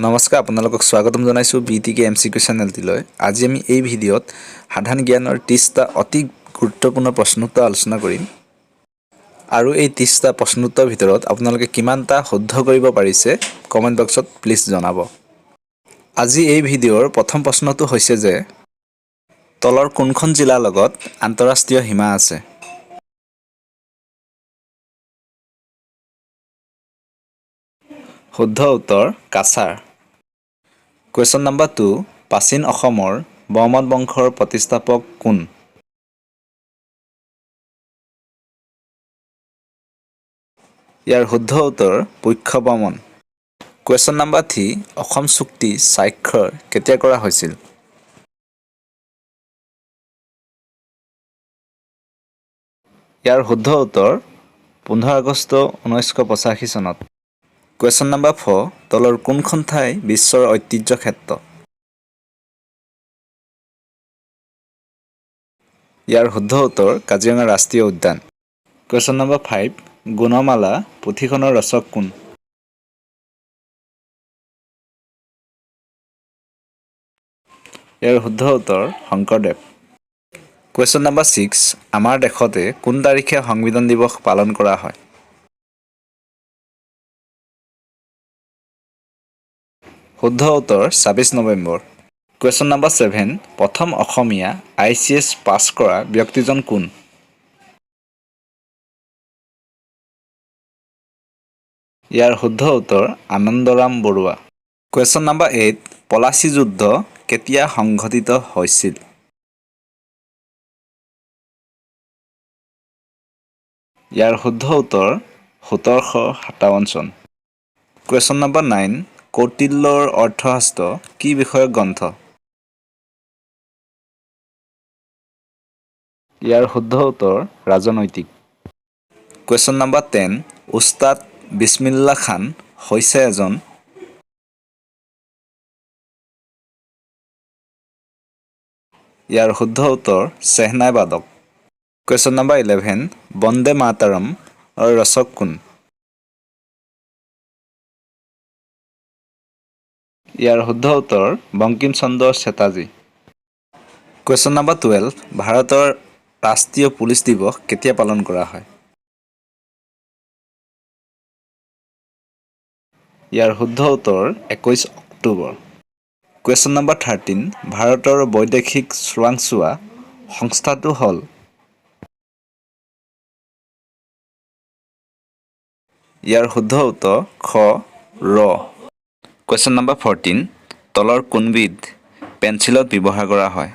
নমস্কাৰ, আপোনালোকক স্বাগতম জনাইছোঁ B T K M C Q চেনেলটিলৈ। আজি আমি এই ভিডিঅ'ত সাধাৰণ জ্ঞানৰ 30টা অতি গুৰুত্বপূৰ্ণ প্ৰশ্নোত্তৰ আলোচনা কৰিম আৰু এই 30টা প্ৰশ্নোত্তৰৰ ভিতৰত আপোনালোকে কিমানটা শুদ্ধ কৰিব পাৰিছে, কমেণ্ট বক্সত প্লিজ জনাব। আজি এই ভিডিঅ'ৰ প্ৰথম প্ৰশ্নটো হৈছে যে তলৰ কোনখন জিলাৰ লগত আন্তঃৰাষ্ট্ৰীয় সীমা আছে? শুদ্ধ উত্তৰ কাছাৰ। কুৱেশ্যন নাম্বাৰ 2, প্ৰাচীন অসমৰ বৰ্মন বংশৰ প্ৰতিষ্ঠাপক কোন? ইয়াৰ শুদ্ধ উত্তৰ পুষ্য বৰ্মন। কুৱেশ্যন নাম্বাৰ 3, অসম চুক্তি স্বাক্ষৰ কেতিয়া কৰা হৈছিল? ইয়াৰ শুদ্ধ উত্তৰ 15 আগষ্ট 1985 চনত। কুৱেশ্যন নাম্বাৰ 4, তলৰ কোনখন ঠাই বিশ্বৰ ঐতিহ্য ক্ষেত্ৰ? ইয়াৰ শুদ্ধ উত্তৰ কাজিৰঙা ৰাষ্ট্ৰীয় উদ্যান। কুৱেশ্যন নম্বৰ 5, গুণমালা পুথিখনৰ ৰচক কোন? ইয়াৰ শুদ্ধ উত্তৰ শংকৰদেৱ। কুৱেশ্যন নম্বৰ 6, আমাৰ দেশতে কোন তাৰিখে সংবিধান দিৱস পালন কৰা হয়? শুদ্ধ উত্তৰ 26 নৱেম্বৰ। কুৱেশ্যন নম্বৰ 7, প্ৰথম অসমীয়া আইচিএছ পাছ কৰা ব্যক্তিজন কোন? ইয়াৰ শুদ্ধ উত্তৰ আনন্দৰাম বৰুৱা। কুৱেশ্যন নম্বৰ 8, পলাচী যুদ্ধ কেতিয়া সংঘটিত হৈছিল? ইয়াৰ শুদ্ধ উত্তৰ 1757 চন। কুৱেশ্যন নম্বৰ 9, কৌটিল্যৰ অৰ্থশাস্ত্ৰ কি বিষয়ক গ্ৰন্থ? ইয়াৰ শুদ্ধ উত্তৰ ৰাজনৈতিক। কুৱেশ্যন নম্বৰ 10, ওস্তাদ বিছমিল্লা খান হৈছে এজন। ইয়াৰ শুদ্ধ উত্তৰ চেহনাই বাদক। কুৱেশ্যন নম্বৰ 11, বন্দে মাতৰমৰ ৰচক কোন? ইয়াৰ শুদ্ধ উত্তৰ বংকিম চন্দ্ৰ চেটাৰ্জী। কুৱেশ্যন নম্বৰ 12, ভাৰতৰ ৰাষ্ট্ৰীয় পুলিচ দিৱস কেতিয়া পালন কৰা হয়? ইয়াৰ শুদ্ধ উত্তৰ 21 অক্টোবৰ। কুৱেশ্যন নম্বৰ 13, ভাৰতৰ বৈদেশিক চোৰাংচোৱা সংস্থাটো হ'ল? ইয়াৰ শুদ্ধ উত্তৰ খ ৰ। কুৱেশ্যন নম্বৰ 14, তলৰ কোনবিধ পেঞ্চিলত ব্যৱহাৰ কৰা হয়?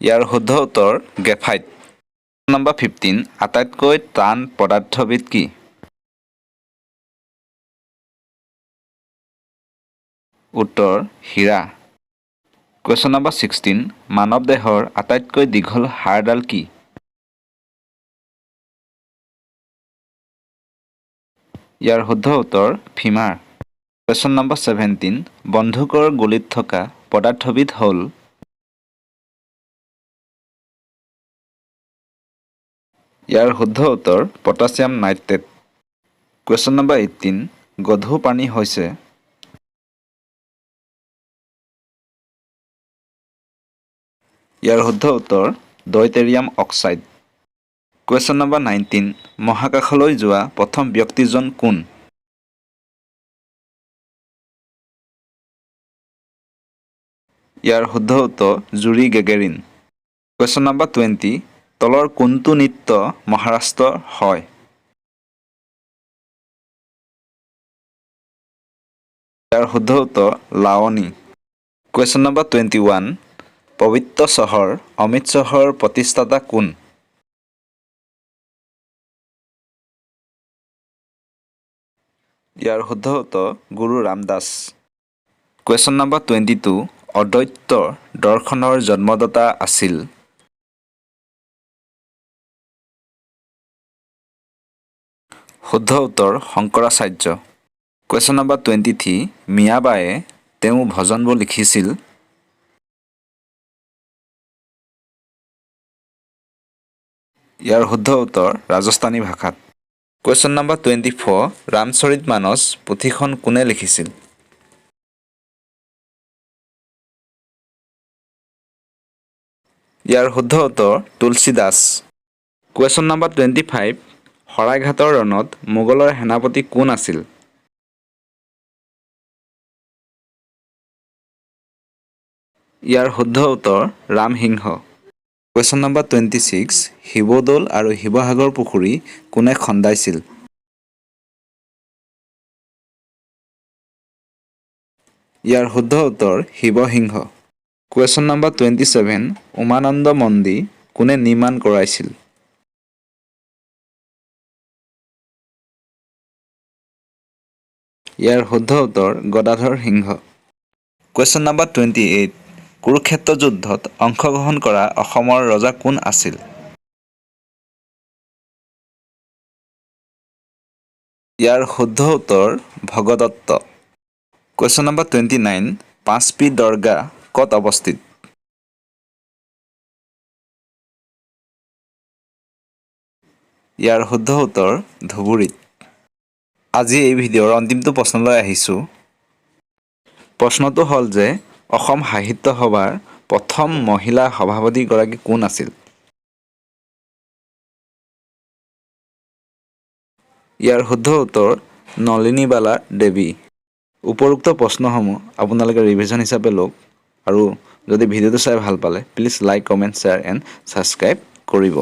ইয়াৰ শুদ্ধ উত্তৰ গ্ৰেফাইট। নম্বৰ 15, আটাইতকৈ টান পদাৰ্থবিধ কি? উত্তৰ হীৰা। কুৱেশ্যন নম্বৰ 16, মানৱ দেহৰ আটাইতকৈ দীঘল হাড়ডাল কি? ইয়াৰ শুদ্ধ উত্তৰ ফিমাৰ। কুৱেশ্যন নম্বৰ 17, বন্দুকৰ গুলীত থকা পদাৰ্থবিধ হ'ল? ইয়াৰ শুদ্ধ উত্তৰ পটাছিয়াম নাইট্ৰেট। কুৱেশ্যন নম্বৰ 18, গধুৰ প্ৰাণী হৈছে? ইয়াৰ শুদ্ধ উত্তৰ ডয়টেৰিয়াম অক্সাইড। কুৱেশ্যন নম্বৰ 19, মহাকাশলৈ যোৱা প্ৰথম ব্যক্তিজন কোন? ইয়াৰ শুদ্ধ উত্তৰ জুৰি গেগেৰিন। কুৱেশ্যন নম্বৰ 20, তলৰ কোনটো নৃত্য মহাৰাষ্ট্ৰৰ হয়? ইয়াৰ শুদ্ধ উত্তৰ লাৱনী। কুৱেশ্যন নম্বৰ 21, পবিত্ৰ চহৰ অমৃতসৰৰ প্ৰতিষ্ঠাতা কোন? ইয়াৰ শুদ্ধ উত্তৰ গুৰু ৰামদাস। কুৱেশ্যন নম্বৰ 22, অদ্বৈত দৰ্শনৰ জন্মদাতা আছিল? শুদ্ধ উত্তৰ শংকৰাচাৰ্য। কুৱেশ্যন নম্বৰ 23, মীৰাবাইয়ে তেওঁৰ ভজনবোৰ লিখিছিল? ইয়াৰ শুদ্ধ উত্তৰ ৰাজস্থানী ভাষাত। Question number 24, Ramcharit Manas পুথিখন কোনে লিখিছিল? ইয়াৰ শুদ্ধ উত্তৰ তুলসী দাস। কুৱেশ্যন নম্বৰ 25, শৰাইঘাটৰ ৰণত মোগলৰ সেনাপতি কোন আছিল? ইয়াৰ শুদ্ধ উত্তৰ ৰামসিংহ। কুৱেশ্যন নম্বৰ 26, শিৱদৌল আৰু শিৱসাগৰ পুখুৰী কোনে খন্দাইছিল? ইয়াৰ শুদ্ধ উত্তৰ শিৱসিংহ। কুৱেশ্যন নম্বৰ 27, উমানন্দ মন্দিৰ কোনে নিৰ্মাণ কৰাইছিল? ইয়াৰ শুদ্ধ উত্তৰ গদাধৰ সিংহ। কুৱেশ্যন নম্বৰ 28, কুৰুক্ষেত্ৰ যুদ্ধত অংশগ্ৰহণ কৰা অসমৰ ৰজা কোন আছিল? ইয়াৰ শুদ্ধ উত্তৰ ভগদত্ত। কুৱেশ্যন নম্বৰ 29, পাঁচপীৰ দৰগাহ ক'ত অৱস্থিত? ইয়াৰ শুদ্ধ উত্তৰ ধুবুৰীত। আজি এই ভিডিঅ'ৰ অন্তিমটো প্ৰশ্নলৈ আহিছোঁ। প্ৰশ্নটো হ'ল যে অসম সাহিত্য সভাৰ প্ৰথম মহিলা সভাপতিগৰাকী কোন আছিল? ইয়াৰ শুদ্ধ উত্তৰ নলিনীবালা দেৱী। উপৰোক্ত প্ৰশ্নসমূহ আপোনালোকে ৰিভিজন হিচাপে লওক আৰু যদি ভিডিঅ'টো চাই ভাল পালে, please like, comment, share and subscribe কৰিব।